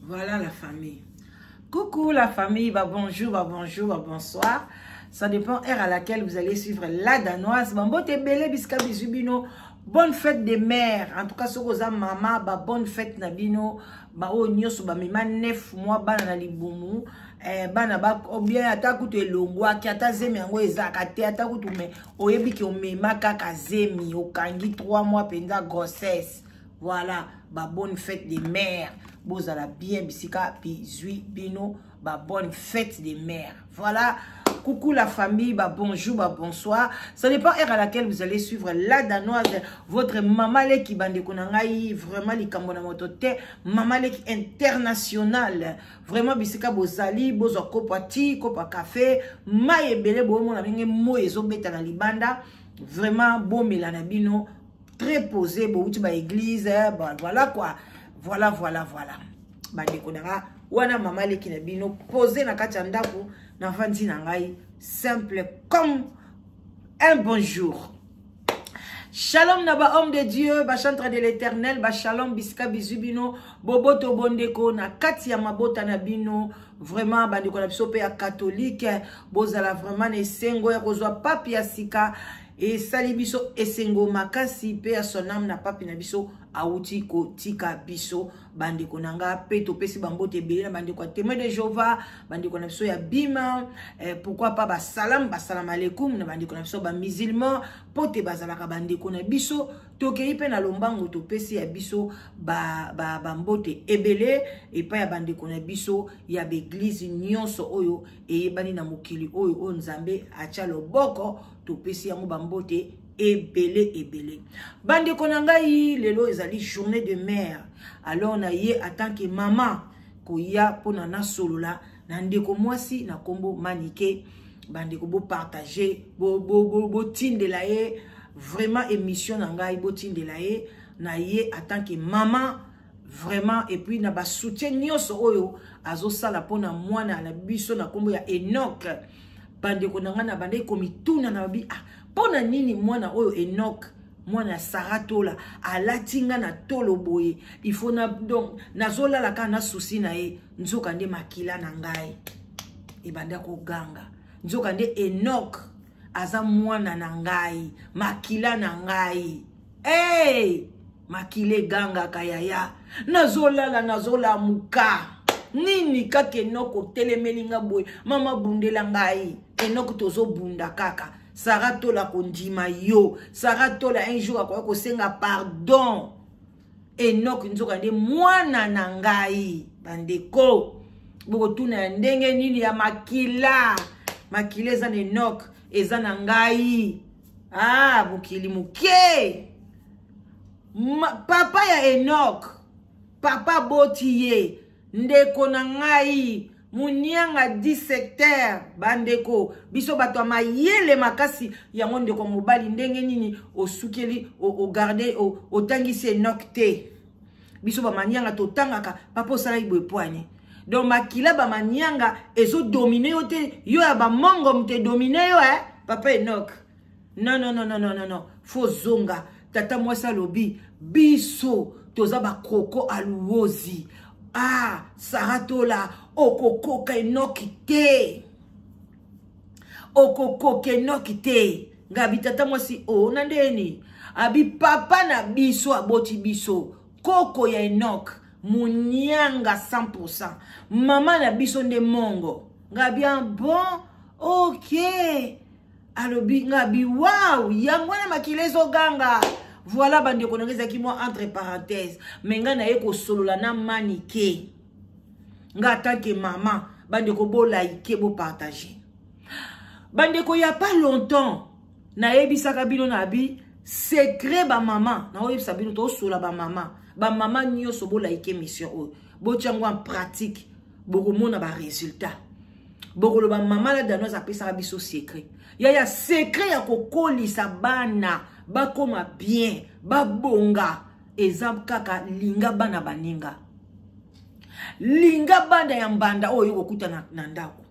Voilà la famille. Coucou la famille, bah bonjour, bah bonjour, bah bonsoir. Ça dépend heure à laquelle vous allez suivre la danoise. Bambote ebele bisika bizu bino. Bonne fête des mères. En tout cas, soki oza mama, ba bonne fête na bino. Ba oyo nyonso ba mema 9 mois bana na libumu. Eh, bana ba ou bien ata kutu elongwaki ata zemi yango ezalaka te ata kutu me oyebi ke omema kaka zemi okangi 3 mois mpenza grossesse. Voilà, ba bonne fête des mères. Bozala bien bisika bizwi bino, ba bonne fête des mères. Voilà, coucou la famille, ba bonjour, ba bonsoir. Ça dépend heure à laquelle vous allez suivre la danoise, votre maman leki bandeko na ngai, vraiment likambo na moto te, maman leki internationale. Vraiment bisika bozali, bozwa kopo ti, kopo café, mai ebele bomona ndenge moi ezobeta na libanda. Vraiment bomela na bino très posé, bouti ba église, bah, voilà quoi. Voilà, voilà, voilà. Bandeko na nga wana mama leki na bino posé na kati ya ndako navandi na ngai simple comme un bonjour. Shalom na ba homme de Dieu, ba chantre de l'Éternel, ba shalom bisika bizu bino, boboto bondeko na kati ya mabota na bino, vraiment bandeko na biso pe ya catholique, bozala vraiment na esengo ya kozwa pape ya sika, esali biso esengo makasi pe ya sonam na pape na biso awuti kotika biso bandeko na nga pe topesi bambote ebele na bandeko ya témoin de Jéhovah, bandeko na biso ya bima, pourquoi pas basalam, basalam alaikum na bandeko na biso ba musulman, po te bazalaka bandeko na biso. Tokei pe na lombango topesi ya biso bambote ebele epai ya bandeko na biso ya baeglize nyonso oyo eyebani na mokili oyo oyo Nzambe atia loboko, topesi yango bambote ebele ebele. Bandeko na ngai, lelo ezali journée de mère, alors na ye en tant que mama koya mpona nasolola na ndeko mwasi na kombo Manike. Bandeko bopartage, botindela ye vraiment émission na ngai, botindela ye na ye en tant que mama vraiment, et puis na basoutien nyonso oyo azosala mpona mwana na biso na kombo ya Enoch. Bandeko na ngai, na bandeki komituna na babi, ah, mpona nini mwana oyo Enoch, mwana ya Sara Tola, alati nga na tolo boye? Il faut na donc nazolala kaka na susi na ye. Nzoka nde makila na ngai ebanda koganga, nzoka nde Enoch aza mwana na ngai, makila na ngai. Hey! Makila egangaka yaya, nazolala nazolamuka nini kaka Enok otelemeli nga boye, mama bundela ngai Enok, tozobunda kaka. Sara Tola kondima yo, Sara Tola un jour akoya kosenga pardon. Enok nzoka nde mwana na ngai. Bandeko bokotuna ya ndenge nini ya makila, makila eza na Enok, eza na ngai. Ah, mokili moke. Papa ya Enok, papa boti ye ndeko na ngai munianga 10 secteur. Bandeko biso bato ya mayele makasi yango, ndeko mobali ndenge nini osukeli ogarde otangisi Enok te? Biso bamanianga totangaka papa osalaki boye poani. Donc makila bamanianga ezodomine yo te, yo ya bamongo moto edomine yo, eh? Papa Enok, non, non, non, non, non, non, non, fo zonga. Tata mwasi alobi biso toza bakroko aluozi. Ah, Sara Tola okokoka Enoki te, okokoka Enoki te. Ngabi tata mwasi o na ndeni abi papa na biso aboti biso koko ya Enok munianga 100%, mama na biso nde mongo. Ngabi ah bon, ok. Alobi ngabi wow, yango wana makila ezoganga. Voilà bandeko na ngai, ezalaki mwa entre parenthèse, mais ngai naye kosolola na Manike nga en tant que mama. Bandeko bolaike, bopartage. Bandeko, ya pas longtemps nayebisaka bino na bi secret bamama, naoyebisa bino tosola bamama, bamama nyonso bolaike mission oyo, botia yango en pratique, bokomona baresultat. Bokoloba mama la danoise apesaka biso secret. Yaya, secret ya kokolisa bana bakoma bien, babonga, eza kaka linga bana baninga, linga bana ya mbanda oyo okokuta na ndako,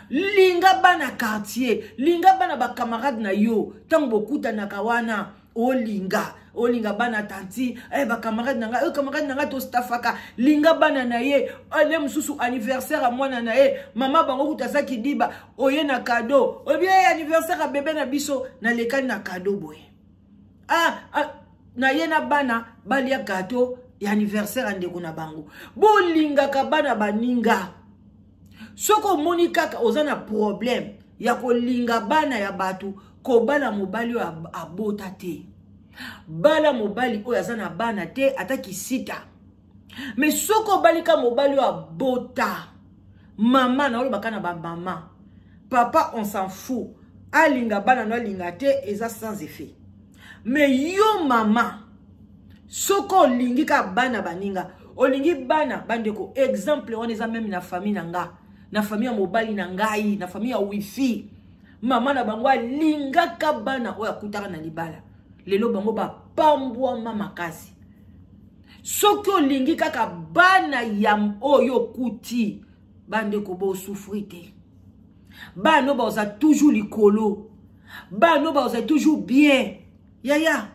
linga bana quartier, linga bana bakamarade na yo ntango bokutanaka wana, olinga. Olinga bana tanti, eh, bacamarade na ngai, camarade na ngai tostafaka, linga bana na ye. Ale mosusu anniversaire ya mwana na ye, mama bango kuta aza kidiba, oye na cadeau, oyebi ye anniversaire ya bebe na biso, nalekani na cadeau boye. Ah, ah, na ye na bana balia gâteau ya anniversaire ya ndeko na bango. Bolingaka bana baninga. Soki omoni kaka oza na problème ya kolinga bana ya bato, kobala mobali oyo abota te, bala mobali oyo aza na bana te, ata kisita. Mais soki obalika mobali oyo abota, mama na olobaka na bamama, papa on s'en fout, alinga bana no alinga te, eza sans effet. Mais yo mama, soki olingi ka bana baninga, olingi bana bandeko, exemple wana eza meme na famille na nga, na famille ya mobali na ngai, na famille ya wifi, mama na bango alingaka bana oyo akutaka na libala, lelo bango bapambwama makasi. Soki olingi kaka bana ya oyo okuti, bandeko bosouffrir te, bana oyo baoza toujours likolo, bana oyo baoza toujours bien. Yaya,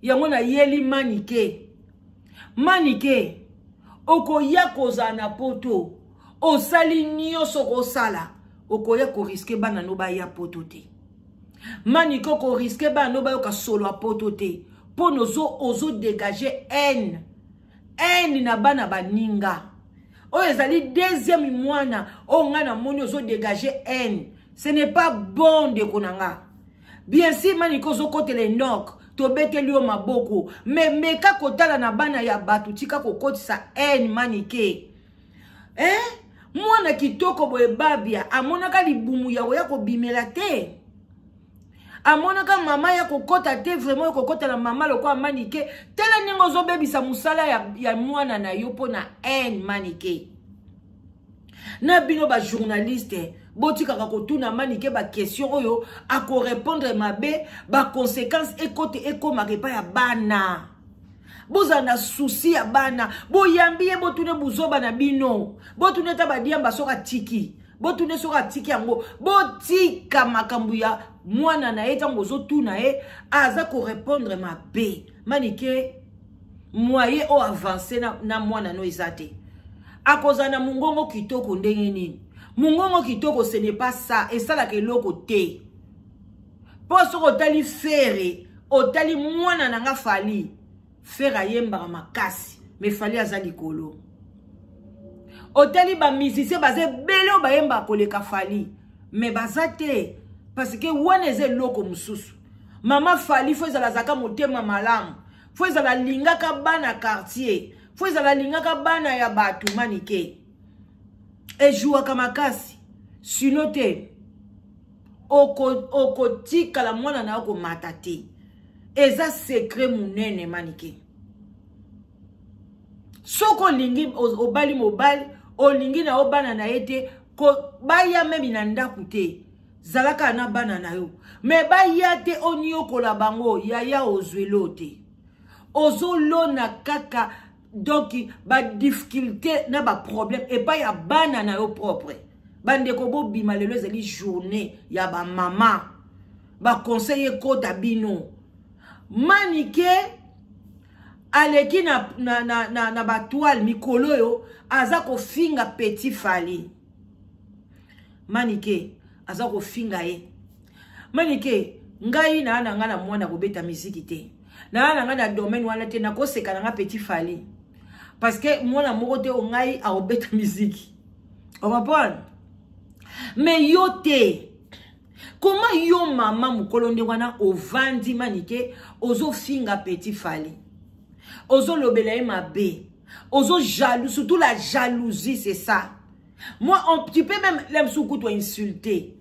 yango nayeli Manike. Manike, okoya kozala na poto, osali nyonso kosala, okoya koriske bana no baya poto te. Manike, okoriske bana no bayoka solo ya poto te, mpo ozo dégage haine, haine na bana baninga. Oyo ezali deuxième mwana oyo ngai namoni ozo dégage haine. Ce n'est pas bon, ndeko na nga. Bien sûr, Manike, ozokotela Enoch, tobeteli yo maboko, mais meka kotala na bana ya bato, tika kokotisa haine, Manike. Eh? Mwana kitoko boye Babia amonaka libumu ya koya kobimela te, amonaka mama ya kokota te, vraiment kokota na mama lokola Manike. Tala ndenge ozobebisa mosala ya mwana na yo mpo na haine, Manike. Na bino ba journaliste, botikaka kotuna Manike ba question oyo akorépondre mabe, ba conséquence ekote ekomaka epai ya bana. Bozala na souci ya bana, boyambi ye, botune buzoba na bino, botune ata badiamba soki atiki, botune soki atiki yango, botika makambo ya mwana na ye. Ntango ozotuna ye aza korépondre mabe, Manike, moyen oyo avance na mwana no eza te. Akozala na mongongo kitoko ndenge nini? Mongongo kitoko, ce n'est pas ça, esalaka eloko te. Mpo soki otali Ferre, otali mwana na nga Fally, Ferre ayembaka makasi, mais Fally aza likolo. Otali bamusicien baza ebele oyo bayembaka koleka Fally, mais baza te, parce que wana eza eloko mosusu. Mama Fally, fo ezala azalaka motema malamu, fo ezala alingaka bana quartier, fo ezala alingaka bana ya bato. Manike, ejouaka makasi, sino te okotikala mwana na yo komata te. Eza secret monene, Manike. Soki olingi, obali mobali, olingi na yo bana na ye te, baya memi na ndako te, zalaka na bana na yo, me baya te, oniokola bango. Yaya, ozwelo te, ozolona kaka donc badifficulté na baproblème epai ya bana na yo propre. Bandeko, bobima lelo ezali journée ya bamama, baconseil ekota bino. Manike aleki na batoile mikolo oyo, aza kofinga petit Fally. Manike aza kofinga ye. Manike, ngai na ngai na mwana kobeta miziki te, na ngai na domaine wana te, nakoseka na ngai petit Fally, parce que mwana moko te o ngai akobeta miziki, ocomprendre? Mais yo te, koma yo mama mokolo nde wana ovandi, Manike, ozofinga petit Fally, ozolobela ye mabe, ozo jaloux, surtout la jalousie, c'est ça. Moi, tu peux même l'aime insulter,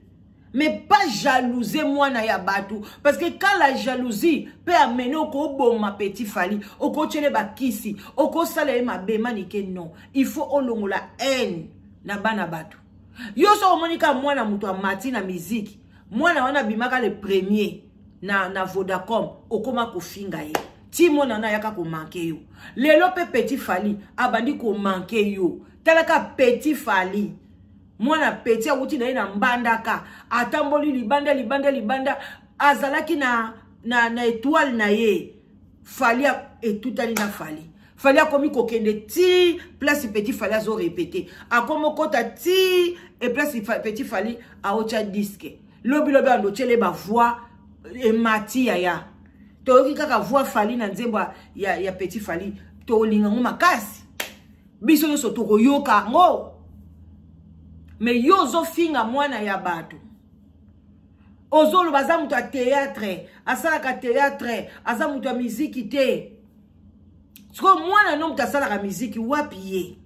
mais pas jalouser mwana ya bato, parce que quand la jalousie peut amener okoboma petit Fally, okotiele bakisi, okosala ye mabe. Manike, non, il faut olongola haine na bana bato. Yo so omoni ka mwana moto amati na miziki, mwana wana abimaka le premier na Vodacom, okoma kofinga ye ti mwana wana ayaka komanquer yo. Lelo mpe petit Fally abandi komanquer yo. Talaka petit Fally, mwana petit awuti na ye na Mbandaka, atamboli libanda, libanda, libanda, azalaki na étoile na ye. Fally etutani na Fally. Fally akomi kokende ti place petit Fally azo répéter. Akomi okota ti e place petit Fally aotya disque. Lobi lobi ando tyele ba voix emati yaya. Toyoki kaka voix Fally na nzembo ya petit Fally tolinga ngo makasi. Biso nyonso tokoyoka yango. Mais yo ozofinga mwana ya bato. Ozoloba aza moto ya théâtre, asalaka théâtre, aza moto ya miziki te. Sikoyo mwana no moto asalaka miziki wapi ye?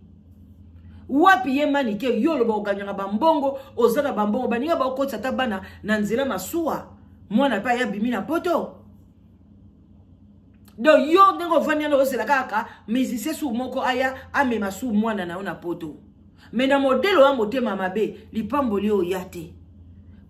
Wapi ye Manike? Yo oloba oganyaka bambongo, oza na bambongo, baninga bakotisa ata bana na nzela masuwa. Mwana pe aya bimi na poto. Donc yo ndenge ovandi wana ozela kaka musicien su moko aya amema su mwana na yo na poto. Mais na modèle oya motema mabe, lipamboli oyo ya te.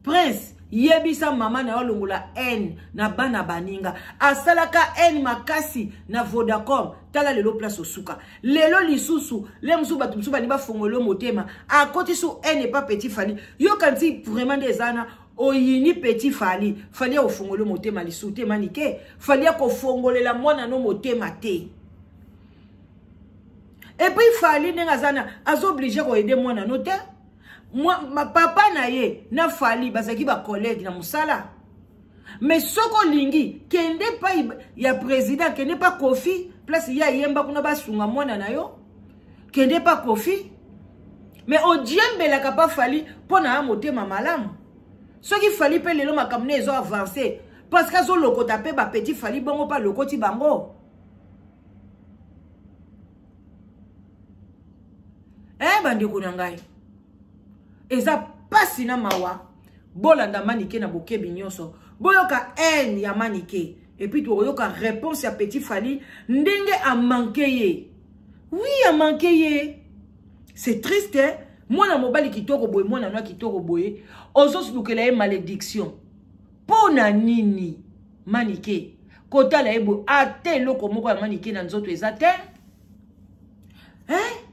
Prince, yebisa mama na yo alongola haine na bana baninga. Asalaka haine makasi na Vodacom. Tala lelo place osuka. Lelo lisusu, le musu batu musu bani bafongolo motema. Akoti su haine pa petit Fally. Yo kanti vraiment nde ezana oyini petit Fally. Fally ofongolo motema lisusu te Manike. Fally akofongolela mwana no motema te. Et puis Fally ndenge azana azo obligé ko aider mwana no te. Moi, ma papa na ye na Fally bazaki ba collègue na musala. Mais soko lingi kende pa ya président, kende pa Kofi, place ya yemba kuna basunga mwana na yo. Kende pa Kofi. Mais odiembelaka pa Fally pona ya motema malamu. Soki Fally pe lelo makambo ne ezo avancer parce que azo lokota pe ba petit Fally bongo pa lokoti bango. Eh bandeko na ngai, eza pasi na mawa. Bolanda Manike na bokebi nyonso, boyoka haine ya Manike et puis tokoyoka réponse ya petit Fally ndenge a manqué ye. Oui, a manqué ye. C'est triste hein? Mwana mobali kitoko boye, mwana nwa kitoko boye, ozosukela ye malédiction. Pona nini Manike? Kotala ye boye, ata eloko moko ya Manike na nzoto eza te. Hein?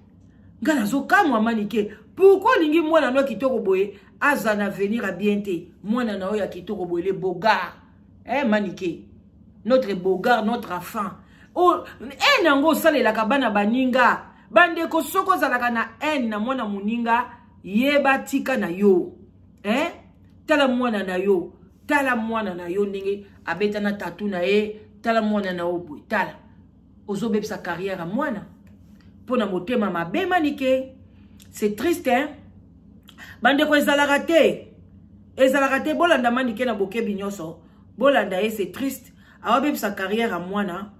Nga nazokamwa Manike. Pourquoi olingi mwana nwa kitoko boye aza na avenir a bien te? Mwana na oyo ya kitoko boye, le beau gars. Hein, Manike? Notre beau gars, notre enfant. Oh, eh, nango osalelaka bana baninga. Bandeko soko ozalaka na haine na mwana moninga, yeba tika na yo. Hein? Tala mwana na yo. Tala mwana na yo ndenge abeta na tatu na ye. Tala mwana na yo boye. Tala. Ozobebisa carrière ya mwana. Pona motema mabe Manike. C'est triste hein? Bandeko ezalaka te. Ezalaka te, bolanda Manike na bokebi nyonso. Bolanda ye, c'est triste. Awabebisa carrière ya mwana.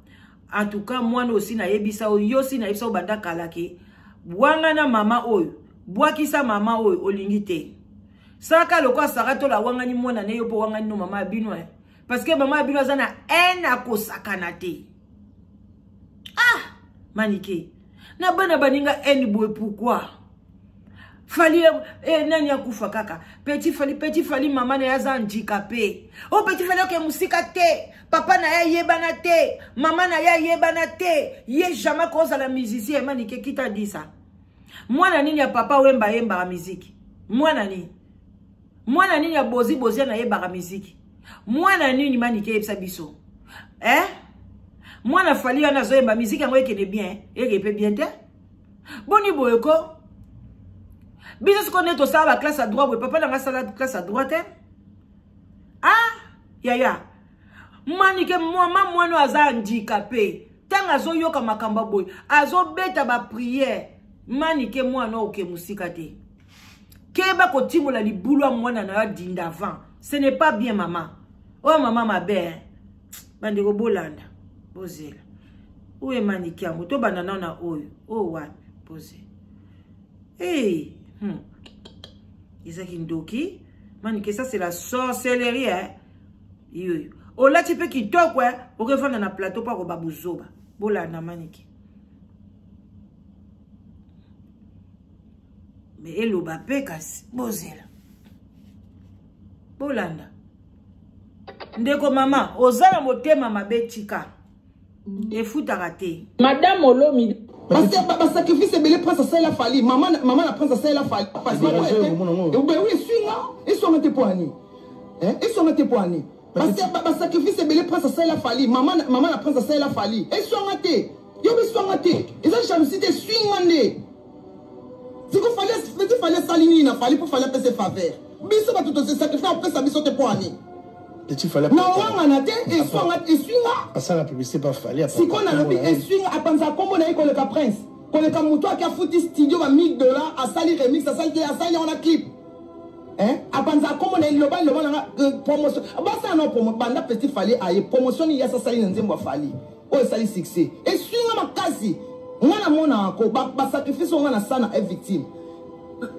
En tout cas, mwana aussi na yebisa oyo, yo aussi na yebisa oyo banda kala ke. Bwanga na mama oyo. Bwakisa mama oyo olingi te. Saka lokwa Sara tola wangani mwana ne yo po wangani no mama bino hein. Parce que mama bino aza na haine akosakana te. Ah, Manike. Na bana baninga haine boye pourquoi? Fally, eh, nani akufa kaka? Petit Fally, petit Fally mama na yaza handicapé. Oh petit Fally oke musika te. Papa na ya yebana te. Mama na ya yebana te. Ye jamais koza la musicien Manike qui t'a dit ça? Mwana nini ya papa Wemba yembaka musique? Mwana nini? Mwana nini ya bozi bozi na yebaka musique? Mwana nini Manike yebisa biso? Eh? Mwana Fally wana azoyemba musique yango ekende bien, ekende pe bien te. Boni boye ko? Biso siko nde tosala ba classe à droite boye, papa nanga asala classe à droite te. Ah, yaya. Manike mama mwana aza handicapé. Tanga azoyoka makambo boye, azobeta ba prière. Manike mwana oke musika te. Keba kotimola libulu ya mwana na yo dinda avant. Ce n'est pas bien maman. Oh maman ma belle. Bandeko bolanda. Bozela. Oyo Manike yango to banda nao na oyo. Oh wapi? Bozela. Hey, Ezaki ndoki. Manike ça c'est la sorcellerie hein. Yoyo. Olati pe kitoko hein. Okefanda na plateau pa ko babuzoba. Bolanda Manike. Mais eloba pe kasi bozela. Bolanda. Ndeko mama, oza na motema mabe tika. Efutaka te. Madame Olomi parce que ba sacrifice ebele prince asalela Fally, mama mama na prince asalela Fally. Parce que oui, eswinga, eswanga te po ani. Hein? Eswanga te po ani. Basacrifice ebele Prince asalela Fally, mama na Prince asalela Fally. Eswanga te, yo biswanga te, eza jalousie te, eswinga nde. Siko Fally, petit Fally asali nini na Fally mpo Fally apesa faveur? Biso bato tose sacrifice, apesa biso te mpo ani? Petit Fally na wangana te, eswanga, eswinga. Asala publicité pa Fally. Siko nalobi eswinga, apanza kombo na ye koleka Prince, koleka moto aki afuti studio ba $1000, asali remix, asali te, asali yango na clip. Hein? Apanza kombo na loba loba na promotion. Basa na promo banda petit Fally aye promotion ni yasa sali na nzembo ya Fally. Oyo esali succès. Eswinga makasi. Nga na mona ko ba sacrifice nga na sana est victime.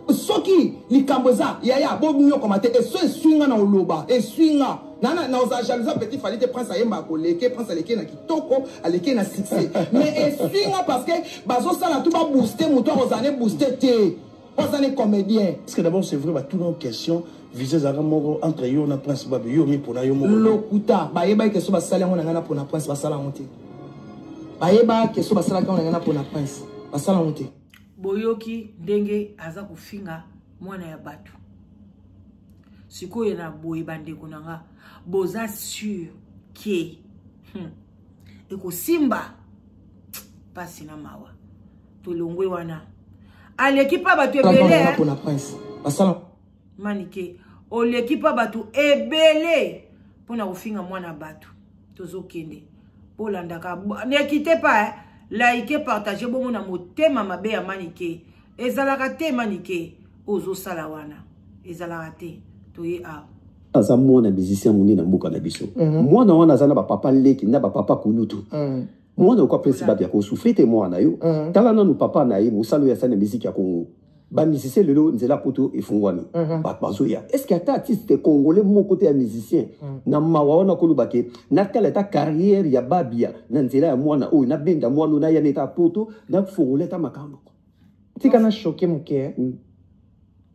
Soki likambo eza yaya bo nyoko mate eso eswinga na oloba eswinga na na oza jalousa petit Fally te. Prince ayemba koleke, Prince aleke na kitoko, aleke na succès, mais eswinga parce que bazosala tout ba booster moto akozala ne booster te. Aza ne comédien. Est-ce que d'abord c'est vrai batuna question visa ezalaka moko entre yo na Prince Babe, yo mi mpona yo moko? Lokuta. Bayebaki ke so basali yango na ngai na mpona Prince, basala yango te. Bayeba ke so basalaki yango na ngai na mpona Prince, basala yango te. Boyoki ndenge aza kofinga mwana ya bato sikoyo na boye. Bandeko na nga, boza sûr ke ekosimba? Mpasi na mawa. Tolongwe wana, aleki mpa bato ebele. Mpona Prince basala. Manike oleki mpa bato ebele mpona kofinga mwana bato. Tozokende, bolandaka ne te pa like, partage. Bomona motema mabe ya Manike ezalaka te. Manike ozosala wana ezalaka te. Toye awa. Aza mwana musicien monene na mboka na biso. Mwana wana aza na bapapa leki na bapapa kunutu. Mwana okwa Prince Babi akosouffrir te. Mwana yo, tala nanu papa na ye, mosala oyo asali na musique ya Congo. Bamusicien lelo nzela poto efungwami, bato bazoya. Est ce que ata artiste congolais moko te ya musicien na mawa wana koloba ke natala ata carrière ya Babia na nzela ya mwana oyo, nabenda mwana oyo, naya na eta poto, nafongola ata makambo? Tika na choquer moke.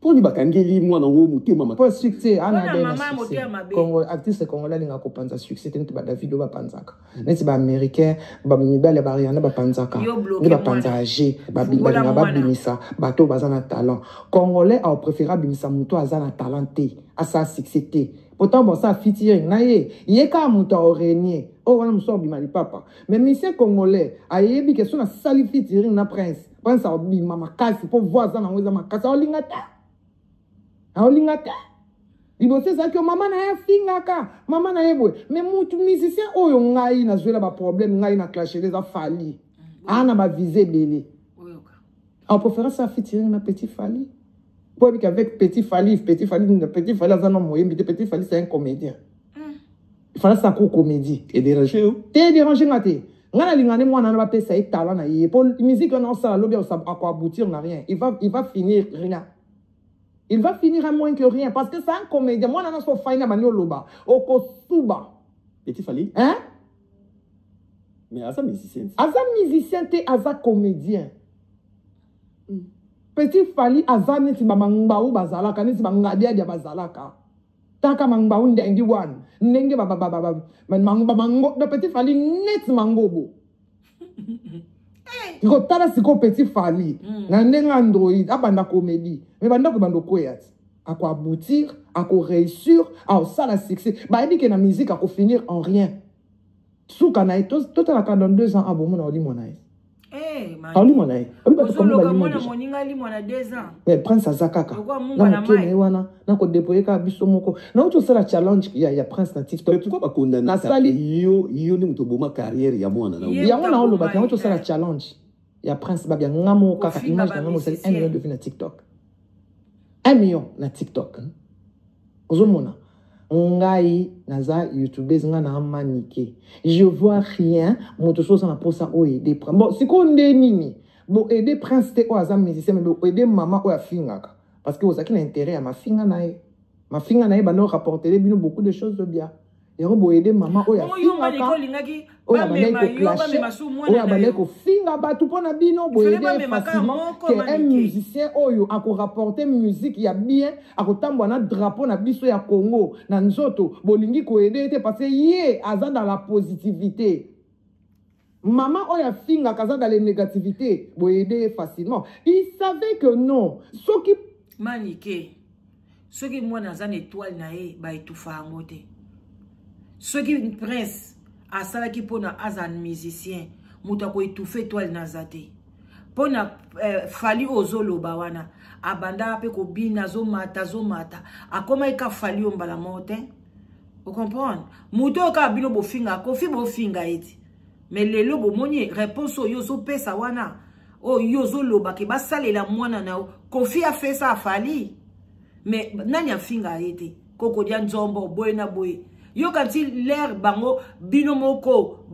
Mponi bakangeli mwana ngo motema? Mpo succès ana de na succès Congo, artiste congolais alinga kopanza succès te neti baDavido bapanzaka, neti baAméricain, bamibali ya baRihanna bapanzaka, nde bapanzaka g balinga babimisa bato oyo baza na talent. Congolais aopréféré abimisa moto aza na talent te, asala succès te. Pourtant bon, ça featuring na ye, ye kaka moto aorenie oyo wana mosusu abima lipapa. Mais musicien congolais ayebi ke so nasali featuring na Prince, Prince abima makasi mpo voix aza nango eza makasi. Aolinga te, aolinga te. Liboso ezalaki yo mama na ye afingaka mama na ye boye. Mais mutu musicien oyo ngai nazwela baproblème, ngai na clashele, eza Fally. Aa na bavise ebele, apréféré sa featuring na petit Fally po ebiki avec petit Fally. Petit Fally, petit Fally aza na moyembi te. Petit Fally, c'est un comédien. Il fallait ça ko comédie. Edérange yo? Te, dérange nga te. Nga nalinga nde mwana wana bapesa ye talent na ye, po musique wana osala lobi akoaboutir na rien. Il va finir rien, il va finir à moins que rien, parce que c'est un comédien. Mwana nyonso ofai na bandi oloba okosuba. Petit Fally? Hein? Mais aza musicien. Aza musicien te, aza comédien. Petit Fally aza neti bamangbau bazalaka, neti bangadiadia bazalaka. Taka mangbau ndengi wana ndenge bamango. Petit Fally neti mangobo. Kotala sikoyo petit Fally na ndenge android abanda comédie, mais bandako ebanda okweya ti akoaboutir, akoréussir, aosala succès. Bayebi ke na musique akofinir en rien. Suka na ye, totalaka dans 2 ans abomona olimwa na ye, aolimwa na ye. Mais Prince aza kaka na moke na ye wana na kodéployer kaka biso moko. Nauti osala challenge ya Prince na TikTok. Pourquoi bakondana? Nasali yo, yo nde moto oboma carrière ya mwana na yango. Naolobaki nauti osala challenge ya Prince Babia, nga moko kaka image na nga mosali 1 million de vues na TikTok, 1 million na TikTok. Ozomona ngai naza youtubeuse, ngai na Manike, je vois rien. Moto so oza na mposa oyo aide Prince. Bon, sikoyo nde nini? Bo aide Prince te oyo aza musicien, mais bo aide mama oyo afingaka, parce que ozalaki na intérêt ya mafinga na ye. Mafinga na ye bando rapportele bino beaucoup de choses de bien. Yango boyede mama oyo afingaka, oyo abandaki koclasher, oyo abandaki kofinga bato mpo na bino. Boyede facilement ke un musicien oyo akorapporte musique ya bien, akotambola na drapeau na biso ya Congo na nzoto, bolingi koyede ye te parce que ye aza dans la positivité. Mama oyo afingaka aza dans les négativités, boyede ye facilement. Il savait que non, soki Manike, soki mwana aza na étoile na ye, baetufa yango te. Soki Prince asalaki mpona aza musicien, moto akoetufe étoile naza te. Mpona Fally oyo ozoloba wana, abandaka mpe kobina, azomata, azomata, akomaki ka Fally oyo mbala moko te. Ocomprendre? Moto oyo kaka bino bofinga Kofi, bofinga ye ti, mais lelo bomoni réponse oyo ozopesa wana, oyo yo ozoloba ke basalela mwana na yo. Kofi afesa aFally, mais nani afinga ye te? Kokodia nzombo boye na boye. Yoka nti lere bango bino moko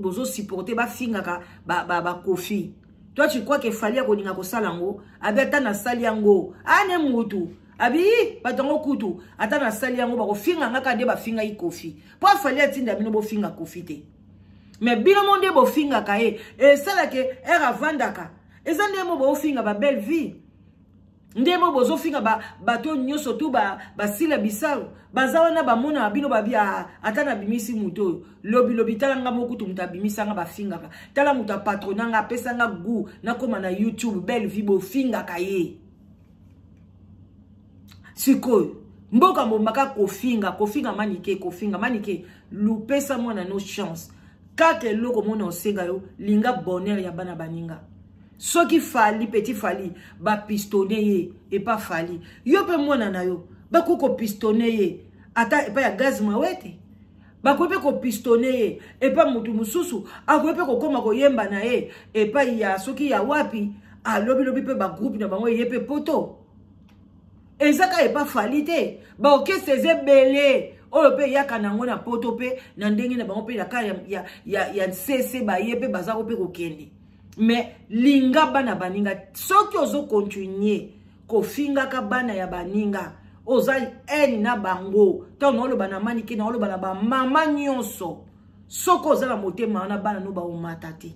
bozosupporte bafingaka baKofi. Toi, tu crois que Fally akolinga kosala yango? Abi ata nasali yango ane mutu abi bato yango kutu, ata nasali yango, bakofinga nga kaka nde bafingaki Kofi. Mpo aFally atinda bino bofinga Kofi te, mais bino mo nde bofingaka ye. Esalaka ere avandaka, eza nde mo bofinga babelle vie, nde mo bozofinga bato nyonso tu basila bisalo baza wana. Bamonaka bino babi ata nabimisi moto oyo lobilobi, tala nga mokutu, moto abimisanga bafingaka, tala moto apatrona nga, apesanga goût nakóma na YouTube, belle vie, bofingaka ye. Sikoyo mboka mombaka kofinga, kofinga Manike, kofinga Manike. Lupesa mwana no chance. Kaka eloko mona osenga yo, linga bonheur ya bana baninga. Soki Fally, petit Fally, bapistonne ye epa Fally, yo mpe mwana na yo bakoki kopistonne ye ata epai ya Gaz Mawete, bakoki mpe kopistonne ye epa motu mosusu, akoki mpe kokóma koyemba na ye epai ya soki ya wapi, alobilobi mpe bagroupe na bango eye mpe poto. Eza kaka epa Fally te, baorchestre eza ebele oyo mpe eyaka nango na poto mpe na ndenge na bango mpe na ka ya nsese baye mpe bazako mpe kokende. Mais linga bana baninga. Soki ozokontinue kofingaka bana ya baninga, oza haine na bango. Ntango naoloba na Manike, naoloba na bamama nyonso, soki oza na motema wana, bana no baomata te.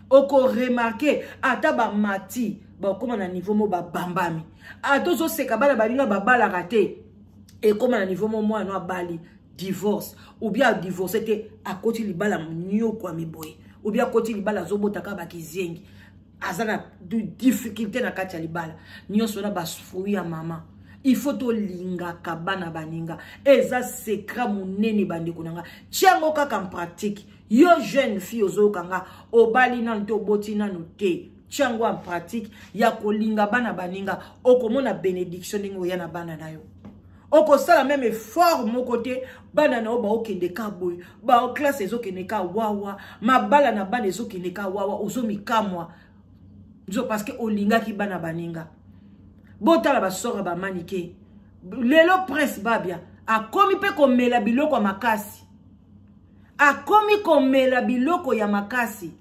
Okoremarquer ata bamati, bakóma na niveau mo babambami. Ata ozoseka bana baninga babalaka te, ekóma na niveau mo mwana no abali, divorce, ou bien adivorce te, akoti libala nyokwami boye, ou bien akoti libala, azobotaka bakizengi, aza na difficulté na kati ya libala nyonso. Wana bafruit ya mama. Il faut tolingaka bana baninga, eza secret monene. Bandeko na nga, tiango kaka en pratique. Yo jeune fille ozoyoka nga, obali nanu te, oboti nanu te, tiango en pratique ya kolinga bana baninga. Okomona bénédiction ndenge oya na bana na yo. Okosala même effort moko te, bana na yo baokende ka boye, baclasse ezokende ka wawa, mabala na bana ezokende ka wawa. Ozomikamwa nzo parce que olingaki bana baninga. Botala basoro bamanike lelo. Prince Babia akomi mpe komela biloko ya makasi, akomi komela biloko ya makasi.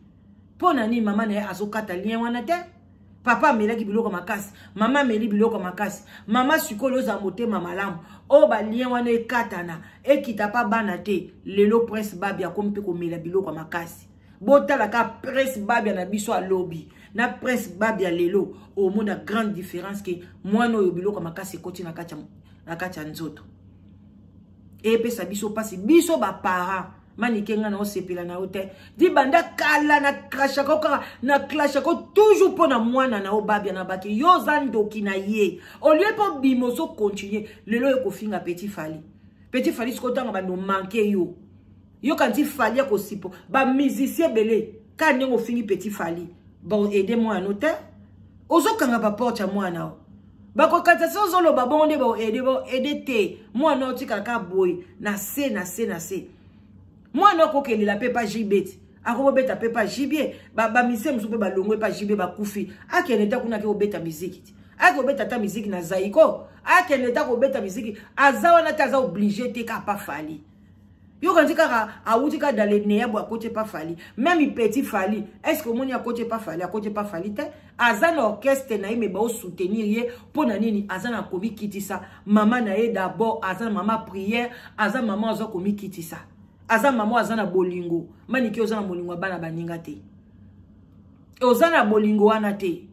Mpo na nini mama na ye azokata lien wana te? Papa amelaki biloko makasi, mama ameli biloko makasi. Mama sikoyo ozala motema malamu, oyo balien wana ekatana, ekita pa bana te. Lelo Prince Babia akomi mpe komela biloko ya makasi. Botalaka Prince Babia na biso alobi na Prince Babia lelo, omona grande différence ke mwana oyo biloko ya makasi ekoti na kati ya nzoto. Eyepesa biso mpasi, biso baparent. Manike, nga na osepela na yo te. Di banda kala na crashaka kaka, na clashaka toujours mpo na mwana na yo Babia na baki. Yo oza ndoki na ye. Olie mpo bima, ozocontinue lelo oyo kofinga petit Fally. Petit Fally sikoyo ntango bando manke yo, yoka nti Fally akosipo bamusicien ebele kaka ndenge ofingi petit Fally. Baoaide mwana no te, ozokanga baporte ya mwana o bakokata. So ozoloba bongo nde baoaide, baoaide te. Mwana otikaka boye na se na se na se. Mwana akokelela mpe pa JB ti akobobeta mpe pa JB. Bamisie mosusu mpe balongwe pa JB, bakufi. Akende ta kuna, ake kobeta miziki ti, ake kobeta ata miziki na Zaiko, akende ta kobeta miziki. Aza wana te, aza obligé te kaka pa Fally. Yoka nti kaka awuti kaka dans le néant boye, akoti pa Fally. Même petit Fally, est ce que omoni akoti pa Fally? Akoti pa Fally te. Aza na orchestre na ye, me baosoutenir ye mpo na nini? Aza na komikitisa. Mama na ye d'abord aza na mama prière, aza mama aza komikitisa, aza mama aza na bolingo. Maniki, oza na bolingo ya bana baninga te, oza na bolingo wana te.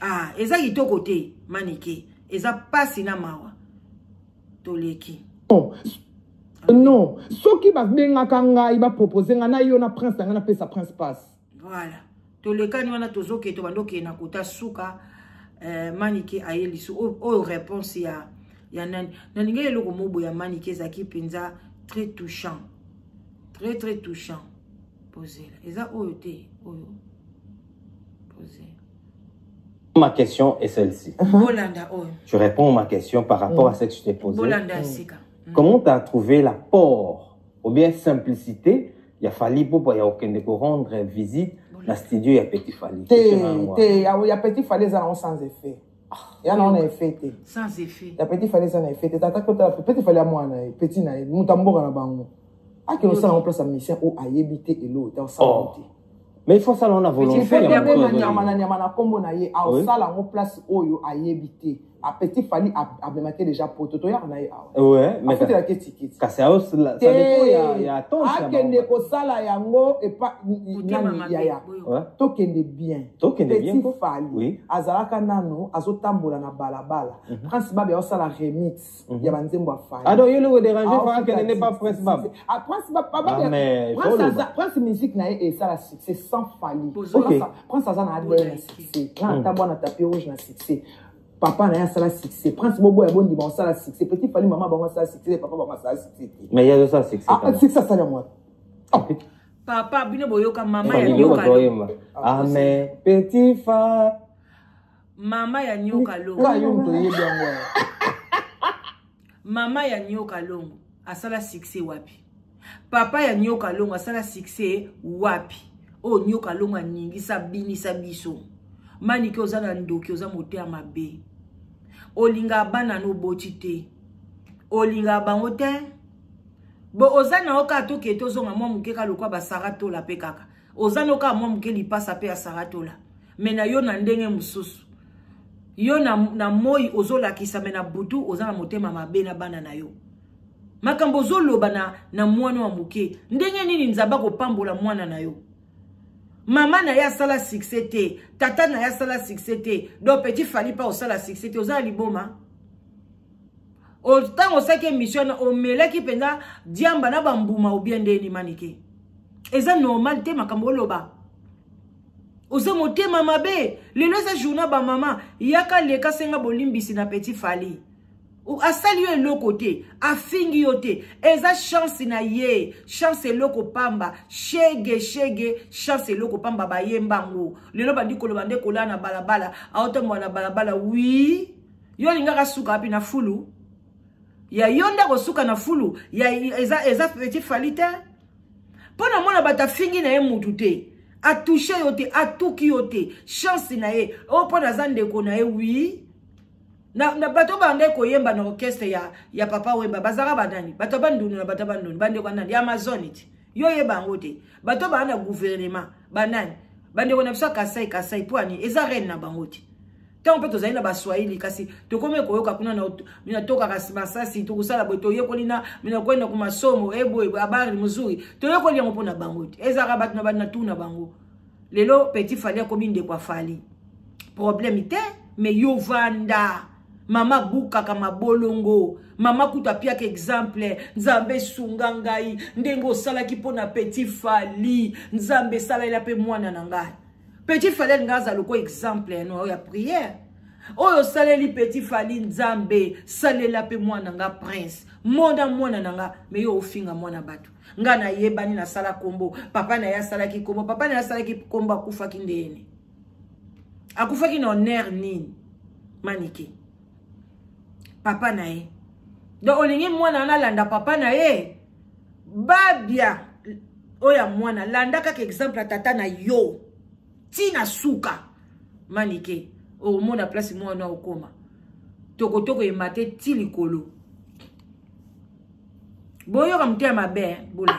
Ah, eza kitoko te Manike, eza pasi na mawa. Toleki. Oh. Non, soki babengaka ngai, bapropose ngai na yo na Prince na ngai, napesa Prince passe. Voilà, tolekani wana, tozokende, tobanda okende na kota suka. Manike aye lisu oyo réponse ya ya nani. Nalingaki eloko moko boye ya Manike ezalaki mpenza très touchant, très très touchant. Pozela eza oyo te, oyo posez. Ma question est celle-ci. Bolanda oyo. Tu réponds à ma question par rapport à ce que je t'ai posé. Bolanda ya sika. Comment tu as trouvé l'apport ou bien simplicité ya Fally Ipupa ya okende ko rendre visite na studio ya Petit Fally? Te, Question na yango. te, ya Petit Fally eza nango sans effet. Ya nango na effet te. Sans effet. Ya Petit Fally eza na effet te. Tata kotala Petit Fally ya mwana ye, petit na ye, moto ya mboka na bango. Akende osala yango place ya musicien oyo ayebi te eloko te, osala yango te. Mais il faut ça on a volonté. Il faut bien na nyama na nyama na kombo na ye, aosala yango place oyo ayebi te. A Petit Fally amemaki déjà poto, toyaka na ye awa. Ouais, mais afutelaki etiketi. Kasi ça dépend ya attente ya Akende bango. kosala yango epa Motema nani mabe, yaya. boyo. Ouais. Tokende bien. Tokende bien, Petit quoi. Fally Oui. azalaka nano azotambola na balabala. Prince Babe aosala remix ya banzembo ya Fally. Ah donc yo le déranger Ah, faut akende ne pas si, Prince si, Babe. si. Ah, Prince Babe, Papa Ah, Babe, mais Prince faut le aza, voir. Prince musique na ye esala succès sans Fally. Bozo. Ok. Prince aza na ADN na Bolaki. succès. Na atabwa na tapis rouge na succès. Papa na ye asala succès. Prince Bobo ya bondima osala succès. Petit Fally mama bango asala succès, papa bango asala succès te. Mais il y a ça succès. Ah, quand même. succès asala moi. Papa bino boyoka mama ya Fally nyoka yo longo. toyemba. Ah mais Petit Fally. Mama ya nyoka longo. Ka yo moto oyebi yango ya. Mama ya nyoka longo asala succès wapi? Papa ya nyoka longo asala succès wapi? Oyo nyoka longo aningisa binisa biso. Manike oza na ndoki, oza motema mabe. Olinga bana no boti te. Olinga bango te. Bo oza na oka toke tozonga mwa moke ka lokwa ba Saratola pe kaka. Oza na oka mwa moke lipasa pe ya Saratola. Me na yo na ndenge mosusu. Yo na moi ozolakisa me na butu oza na motema mabe na bana na yo. Makambo ozoloba na mwana wa moke. Ndenge nini Nzambe akopambola mwana na yo? Mama na ye asala succès te, tata na ye asala succès te. Donc Petit Fally pa osala succès te, oza liboma. Ntango osalaki émission na omelaki mpenza diamba na bambuma ou bien ndeni Manike. Eza normal te makambo oloba. Oza motema mabe. Lelo eza journée ba mama, yaka leka senga bolimbisi na Petit Fally. Asali yo eloko te, afingi yo te. Eza chance na ye, chance eloko pamba, shege shege, chance eloko pamba bayemba ngo. Lelo bandi koloba nde kola na balabala, aotambola na balabala, oui. Yo lingaka suka wapi na fulu? Ya yo nde kosuka na fulu, ya eza Petit Fally te. Pona mona bata fingi na ye mutu te. A touché yo te, a tuki yo te. Chance na ye. O pona za ndeko na ye, oui. Na bato bande koyemba na orchestre ya Papa Wemba, bazaka banani, bato bandunu na bato bandunu, bande kwa nani, ya Amazon ti. Yo yeba ngo te. Bato ba na gouvernement, banani, bande ko na biso Kasai, Kasai po ani, eza reine na bango te. Tango pe tozali na baswahili kasi tokome koyoka kuna na mina toka kasi masasi tokusala boye toyekoli na mina kwenda ku masomo eboye habari mzuri toyekoli yango mpona bango te. Ezaka bato na bato na tuna bango. Lelo Petit Fally akomi ndeko afali. Problème te, mais yo vanda. Mama bukaka mabolongo. Mama kuta piaka exemple. Nzambe sunga ngai. Ndenge osalaki mpona Petit Fally. Nzambe salela pe mwana na ngai. Petit Fally alinga aza loko exemple ya no ya prière. Oyo saleli Petit Fally Nzambe salela pe mwana nga prince. Mona mwana na nga, mais yo ofinga mwana bato. Nga na yebani na sala kombo. Papa na ya salaki kombo. Papa na ya salaki kombo akufaki ndeni. Akufaki na honneur nini? Manike. Papa na ye. Donc olingi mwana wana landa papa na ye. Babia oya mwana landa kaka exemple ya tata na yo. Tina suka. Manike, omona place mwana okoma. Toko toko emate ti likolo. Boyoka motema mabe, bolanda.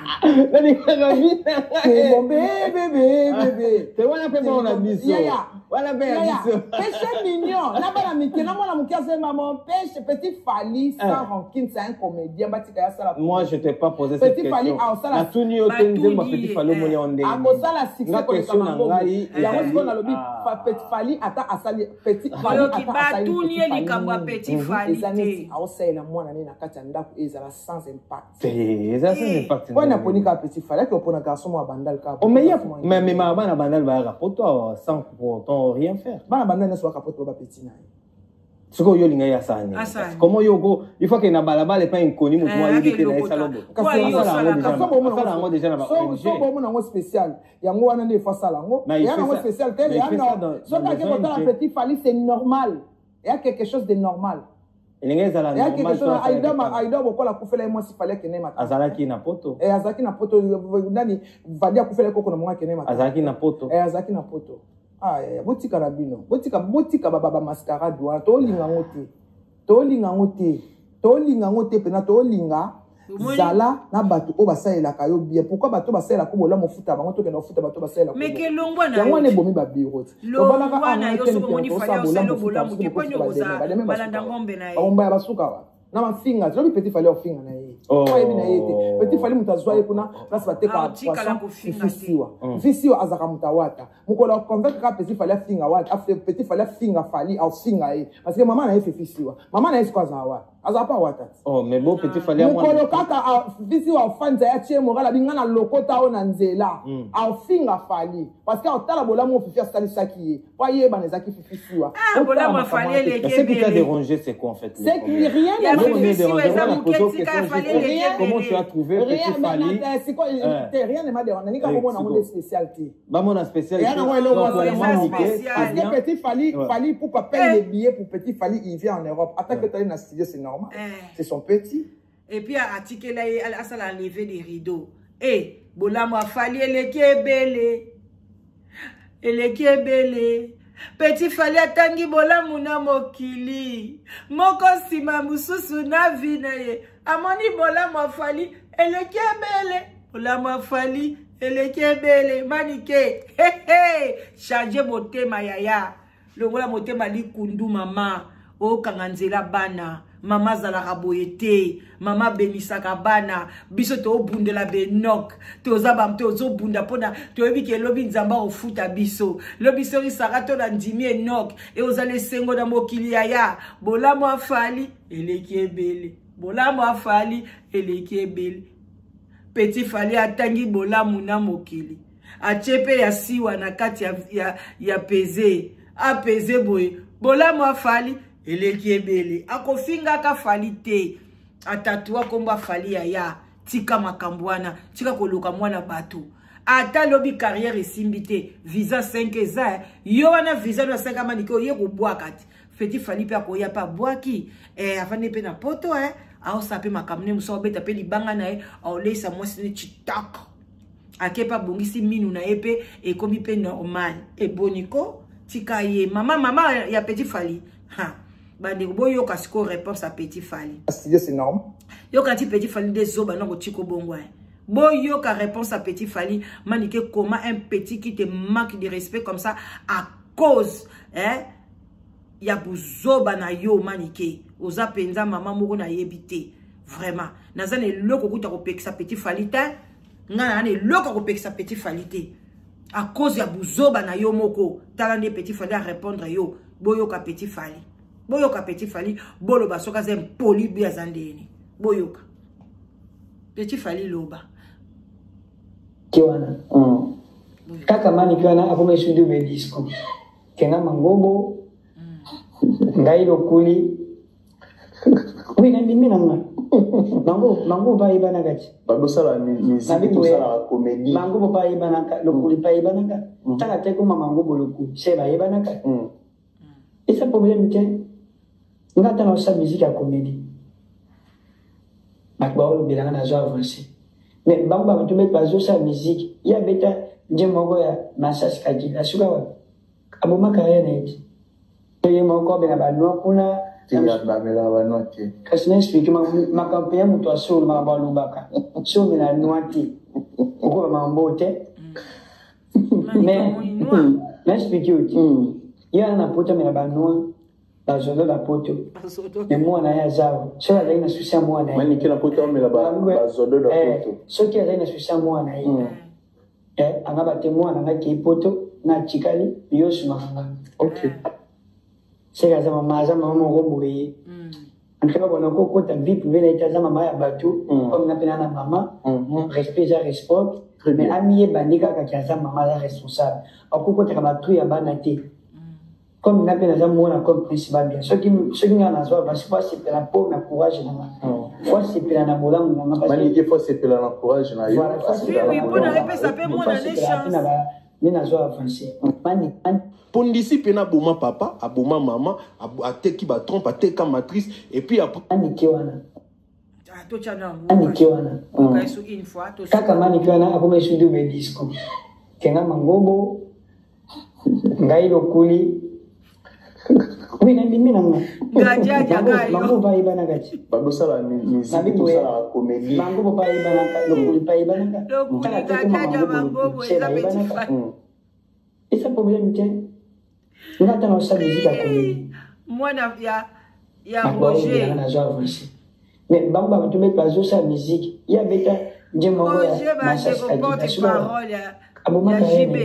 C'est mon bébé, bébé, bébé. C'est wana pe mona biso. Yaya. Wana pe ya Yaya. biso. Péché mignon. Na bana mike, na mwana moke azo maman pêche petit Fally sans rancune, c'est un comédien batika ya sala. Moi je t'ai pas posé cette Petit Fally, question. ah, osala- Na tuni yo te nzembo Batuni, Petit Fally omoni ndenge. Akosala succès Nga koleka question na mabongo. ngai Yango ezali, sikoyo nalobi, ah. Petit Fally ata asali, Petit Fally Bayoki, ata asali batuni Petit ye Fally likambo ya nini. Petit Fally Eza te. neti aosalela mwana ne na kati ya ndako ezala sans impact. Te, eza sans impact. Mpo naponi kaka Petit Fally, ake opona garçon moko ya Bandal kaka. Oh, mais ya, mais ma bana Bandal ba rapport toi sans pour autant rien faire. Bana Bandal nyonso baka poto ba petit na ye. Sikoyo yo olinga ye asala nini? Comment yo oko il faut akende na balabala epai inconnu, moto moko ayebi te na ye sala boye? Asala yango déjà na ba ONG. So bomona yango spécial, yango wana nde ifo asala yango. Eya nango spécial te. Soki ake kotala petit Fally, c'est normal, eya quelque chose de normal. Elingi ezala normal. Aida Bokola akufela ye mwasi, Fally akende mata. Azalaki na Poto. Eh, azalaki na Poto. Nani, Vadi akufela ye koko na mongo, akende mata. Azalaki na Poto. Eh, azalaki na Poto. Ah, botika na bino, botika, botika bamascarade wana. Tolinga yango te, tolinga yango te, tolinga yango te mpena. Tolinga zala na bato oyo basalelaka yo bien. Pourquoi bato basalelaka bolamu ofuta bango? Tokenda kofuta bato basalelaka yango wana, ebomi babiro ti baya basuka wana na mafinga. Lobi petit Fally ofinga na ye, oyebi na ye te. Petit Fally, moto azwa ye kuna place batekaka poisson, Fifisiwa. Fifisiwa azalaka moto awata. Mokolo aconvaincre kaka petit Fally afinga wata, petit Fally afinga Fally, aofinga ye parce que mama na ye Fifisiwa, mama na ye siko azala wata, azala pa wata ti. Oh, mais bon, petit Fally mokolo kaka Fifisiwa afanza ya tie moral, abi nga na lokota oyo na nzela, aofinga Fally parce que aotala bolamu oyo Fifi asalisaki ye po ayebana ezalaki Fifisiwa. Ce qui t'a dérangé, c'est quoi en fait? C'est que rien. Comment tu as trouvé petit Fally? Rien ne m'a dérangé. Nanika komona yango nde spécial te. Bamona spécial. Parce que petit Fally, Fally pour paye les billets pour petit Fally, il vient en Europe. Attaque que na studio, c'est normal, c'est son petit. Et puis atikela ye asala lever des rideaux e bolamu afali eleki ebele, eleki ebele. Petit Fally atangi bolamu na mokili moko nsima mosusu na vie na ye, amoni bolamu afali eleki ebele, bolamu afali eleki ebele. Manike, change motema yaya, longola motema likundu. Mama okanga nzela bana, mama azalaka boye te. Mama abenisaka bana. Biso tobundela benok, toza tozobunda mpona toyebi ke elobi Nzambe akofuta biso lobi. Soki saka to na ndimi Enok e ozala esengo na mokili yaya. Bolamu afali eleki ebele, bolamu afali eleki ebele. Petit Fally atangi bolamu na mokili, atie mpe ya siwa na kati ya peze apeze boye. Bolamu afali eleki ebele, akofingaka Fally te, atatua nkombo afali. Yaya, tika makambo wana, tika koluka mwana bato. Ata lobi carrière esimbi te, visa 5 eza yo wana, visa no ya 5 amanike oye kobwaka te. Petit Fally mpe akoya mpe abwaki, afandi mpe na Poto, aosala mpe makambo ne mosu, aobeta mpe libanga na ye, aoleisa mwasi ne chitok, ake mpe abongisi minu na ye mpe ekomi mpe normal. Eboniko tika ye mama, mama ya petit Fally. Ha, bandeko, boyoka sikoyo réponse ya petit Fally. C'est normal. Yoka ti petit Fally nde zoba na kotika bongo. Boyoka réponse à petit Fally. Manike, comment un petit qui te manque de respect comme ça à cause, hein, ya buzoba na yo? Manike, oza mpenza mama moko nayebi te vraiment. Naza na eloko kuta kopekisa petit Fally te. Ngai na na eloko kopekisa petit Fally te à cause ya buzoba na yo moko. Tala nde petit Fally arépondre yo. Boyoka petit Fally, boyoka petit Fally, boloba soki aza impoli bi aza ndeni. Boyoka petit Fally, loba. Ke wana kaka Maniki wana akoma esudu be discours kenga mangobo ngai lokuli oui, nandimi na nga mango mango bayebanaka ti. Babosala musique, tosalaka comédie. Mangobo bayebanaka, lokuli bayebanaka, ntaka te koma mangobo lokuli se bayebanaka. Eza problème te. Nga ata naosala musique ya comédie, bato baolobelanga, nazo avance. Mais bango bato mpe bazosala musique ye abeta nje moko ya Masasi Kadila, asuka wapi? Aboma carrière na ye te. Ye moko abela banwa kuna. Bamelaka banwa te. Kasi na explique makambo mpe ya moto asolo, makambo alobaka. So omela nwa te, okoba makambo te. Mais na explique yo te, ye wana na Poto amela banwa, bazodo na Poto. Me mwana ye aza awa, soki azali na souci ya mwana ye. Manike na Poto amela bazodo na Poto. Soki azali na souci ya mwana ye, anga bate mwana nga kei Poto, nga atikali yo sumaka nga. Seke aza mama, aza mama moko boye. En tout cas, bona kokota vie privée na ye te. Aza mama ya bato comme nga mpe na mama. Respect eza réciproque, mais amiyeba nde kaka ki aza mama, aza responsable, akokotaka batru ya bana te. Comme nga mpe naza mwana comme Prince Babia, soki soki nga nazwa basi fo asepela mpo na courage na nga, fo asepela na bolamu na nga. Manike fo asepela na courage na yo. Voilà, fo asepela na bolamu na epesa mpe mwana ne chance na ba nde nazwa avance mani. Mpo ndisi mpe aboma papa, aboma mama, ateki batrompe, ateka matrice et puis après Manike wana. Ah, totya na yango Manike wana. Oka esu une fois. Kaka manike wana akoma esu double disco kenga mangobo ngai lokuli. Oui, nandimi na nga. Bango bayebanaka ti. Babosala miziki, tosalaka comédie. Bango bayebanaka, lokuli bayebanaka. Lokuli gajaja mangobo eza petit frère. Eza problème te. Nga ntango osala miziki ya comédie, mwana ya Roger. Nazwa avance, mais bango bato mpe bazosala miziki, ye abeta nzembo moko ya ya masasi. Porte parole ya abomaka JB.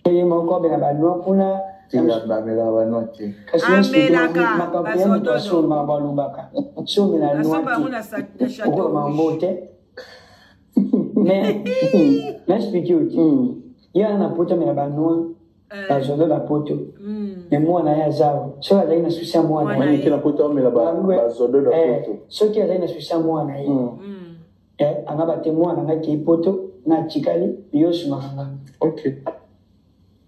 Ye moko abela banwa kuna. Bamelaka banwa te. Amelaka. Makambo ya moto asomaka, balobaka somela nwa te, okoloba mambo te. Mais naexplike yo te, ye wana na poto amela banwa, bazodo na poto, mais mwana ye aza awa. Soki azali na susi ya mwana, Manike na poto amela bazodo na poto. Soki azali na susi ya mwana ye, anga bate mwana nga kei poto na atikali yo osumaka nga.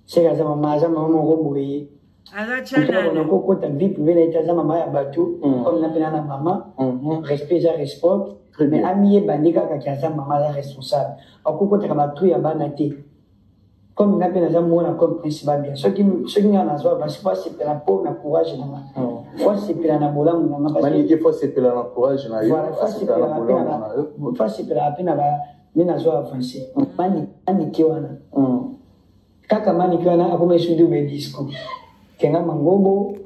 Seke aza mama, aza mama moko boye. Aza tyanana. Kokota vie privée na ye te, aza mama ya bato comme na mpena na mama, respect eza respect, mais amiyeba nde kaka ki aza mama, aza responsable, akokotaka batru ya bana te. Comme nga mpe naza mwana comme Prince Babia, soki soki nga nazwa basi fo asepela mpo na courage na nga, fo asepela na bolamu na nga. Manike fo asepela na courage na yo. Voilà, fo asepela na bolamu na yo. Fo asepela mpe na ba nde nazwa avance. Manike wana, kaka manike wana akoma esu double disco kenga mangobo.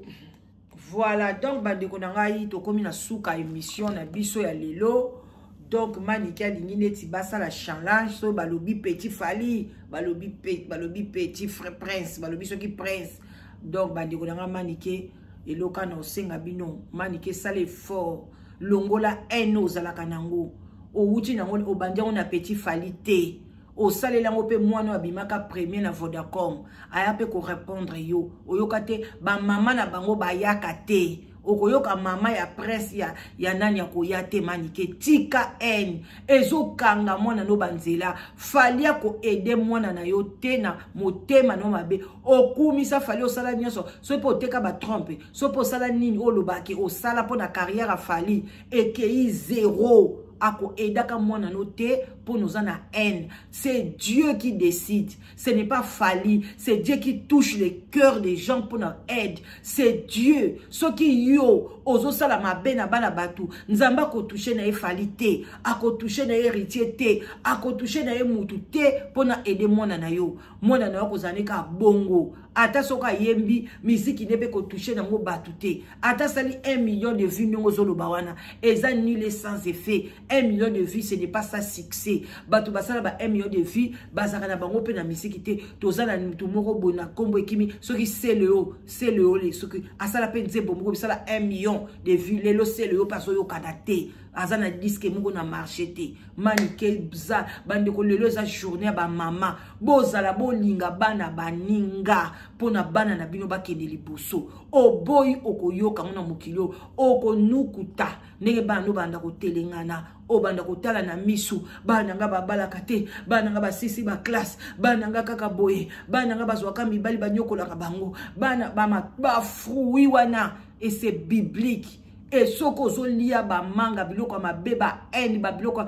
Voilà, donc bandeko na ngai, tokomi na suka émission na biso ya lelo. Donc Manike alingi neti basala challenge. So balobi petit Fali, balobi balobi petit frère Prince, balobi soki Prince. Donc bandeko na ngai, Manike, eloka na osenga bino, Manike, sala effort, longola haine ozalaka nango, owuti nango, obandi yango na petit Fali te, osalela yango mpe mwana oyo abimaka premier na Vodacom, aya mpe korépondre yo, oyoka te. Bamama na bango bayaka te, okoyoka mama ya presse ya nani akoya te. Manike, tika haine, ezokanga mwana no banzela. Fali akoaider mwana na yo te na motema no mabe. Okumisa Fali, osala nyonso, soki mpe oteka batrompe, soki mpe osala nini, olobaki osala mpo na carrière ya Fali, ekei zero. Akoaidaka mwana no te mpo noza na haine. C'est Dieu qui décide, ce n'est pas Fali. C'est Dieu qui touche le cœur des gens pour na aide, c'est Dieu. Soki yo ozosala mabe na bana bato, Nzambe akotouche na ye Fali te, akotouche na ye Héritier te, akotouche na ye mutu te mpo na aide mwana na yo. Mwana na yo akozala ne kaka bongo, ata soki ayembi miziki nde mpe kotouche nango bato te, ata asali 1 million de vues, ndenge ozoloba wana eza nul et sans effet. 1 million de vues, ce n'est pas ça succès. Bato basala ba 1 million de vues, bazalaka na bango mpe na misiki te. Toza na mutu moko boye na nkombo ekimi, soki Seleo, Seleo le, soki asala mpe nzembo moko bisala 1 million de vues, lelo Seleo mpe azoyokana te, aza na disque moko na marché te. Manike za bandeko, lelo eza journée ya bamama, bozala bolinga bana baninga mpona bana na bino bakende liboso. Oboyi, okoyoka ngo na mokili oyo, okonukuta ndenge bana no banda kotelengana, obanda kotala na misu: bana nga babalaka te, bana nga basisi baclasse, bana nga kaka boye, bana nga bazwaka mibali banyokolaka bango, bana bafruit wana. Et c'est biblique. E soki ozolia bamanga, biloko ya mabe, bahaine, babiloko,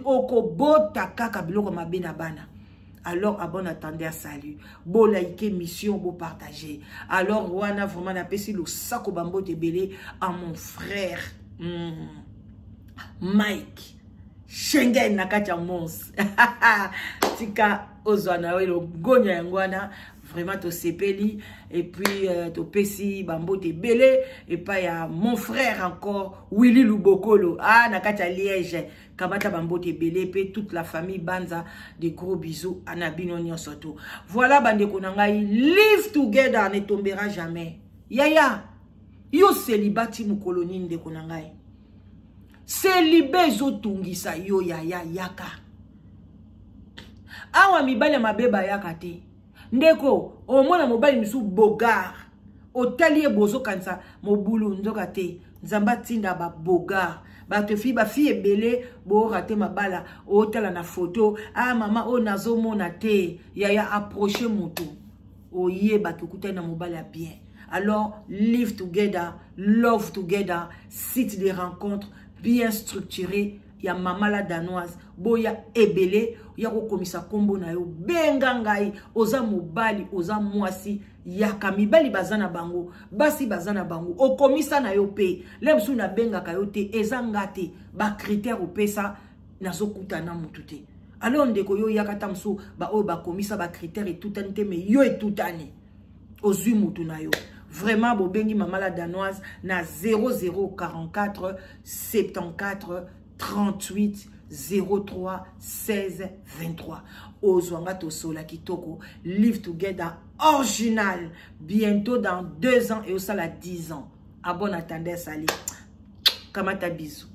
okobota kaka biloko ya mabe na bana. Alors, à bon entendeur, salut. Bolike mission, bopartager. Alors wana vraiment napesi losako, bambote ebele à mon frère Mike Schengen na kati ya Mons. Tika ozwa na yo elogonya yango wana, vraiment tosepeli. Et puis topesi bambote ebele epai ya mon frère encore Willy Lubokolo, ah, na kati ya Liège. Kamata bambote ebele mpe toute la famille Banza, de gros bisous ana bino nyonso to. Voilà, bandeko na ngai, live together ne tombera jamais. Yaya, yo célibat ti mokolo nini? Ndeko na ngai, célibat ezotungisa yo. Yaya, yaka awa, mibali ya mabe bayaka te. Ndeko, omona mobali mosusu bogar. Otali ye bozokanisa mobulu, nzoka te. Nzambe atinda ba bogar bato fi bafi ebele borate mabala. Otala na foto, ah mama oyo nazomona te. Yaya, approche moto oyebaki okutani na mobali ya bien. Alors live together, love together, site de rencontre bien structuré ya Mama la Danoise. Boya ebele ya kokomisa nkombo na yo. Benga ngai, oza mobali, oza mwasi, yaka. Mibali baza na bango, basi baza na bango. Okomisa na yo mpe le mosusu nabengaka yo te, eza nga te. Bacritère opesa nazokutana motu te. Alors ndeko, yo yaka ta mosusu baoyo bakomisa bacritère etutani te, me yo etutani, ozwi mutu na yo. Vraiment, bobengi Mama la Danoise na 0044 74 38 03 16 23. Ozwanga, tosola kitoko. Live Together original, bientôt dans 2 ans et osala 10 ans. À bon attendeur, sali kamata, bisous.